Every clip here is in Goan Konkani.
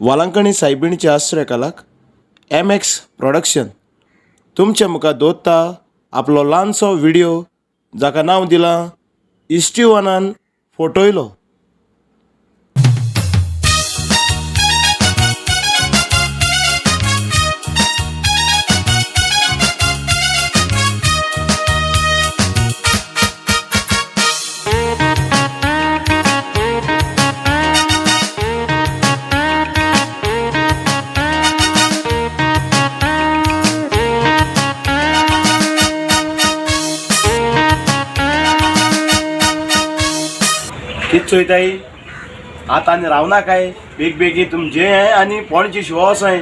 वालांकणी सायबिणीच्या आश्रयकालाक एम एक्स प्रोडक्शन तुमच्या मुखार दवरता आपलो ल्हानसो व्हिडियो जाका नांव दिलां इस्टिवनान फटयलो. कित चोयताय आतां आनी रावना काय बेग बेगीन तुमचें आनी पणजे शिवा वचाय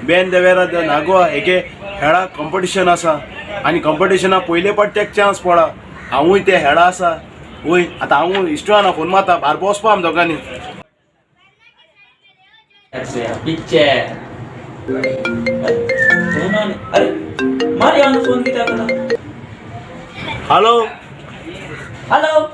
बेन देवेरा the Nagoa हेगे हेळा कॉम्पिटिशन आसा आनी कॉम्पिटिशना पयले पाट तेक चान्स पडा. हांवूय ते हेडा आसा. वय आतां हांवूय इश्टाना फोन मारता बारबो वचपा आम दोगांनी. पिक्चर फोन आनी अरे मारयान फोन कित्याक आता? हॅलो. हॅलो.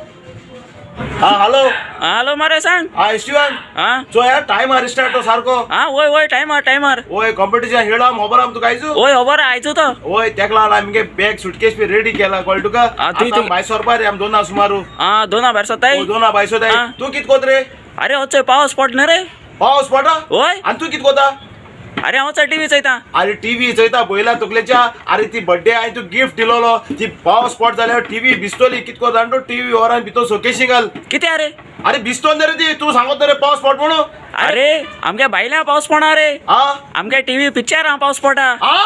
हा हॅलो. हॅलो मारे सांग. हा इश्टिवान. हा. चोय टायमार रिस्टार्ट तो सारको. हा वय वय टायमार टायमार. वय कॉम्पिटिशन हेडा खबर आम तुका आयजू. वय खबर आयचो तो. वय तेका लागून आमगे बॅग सुटकेस बी रेडी केला कळ्ळें तुका. हा, आतां भायर सरपा रे आम दोना सुमारू. हा दोना भायर सरताय. दोना भायर सरताय. हा. तूं कित कोत रे? अरे वचोय पावस पडना रे. पावस पडटा. वय. आनी तूं कित कोता? अरे हांव चोय टीव्ही चोयता. अरे टीव्ही चोयता पयला तुकलेच्या. अरे ती बड्डे हांवें तुका गिफ्ट दिलोलो ती पावस पड जाल्यार टीव्ही भिजतली. कित कोत जाण तूं टीव्ही व्हर भितर सोकेशी घाल. कितें अरे? अरे भिजतोन रे ती तूं सांगत रे पावस पड म्हणून. अरे आमगे भायल्या पावस पडना रे. आ आमगे टीव्ही पिक्चर पावस पडटा. आ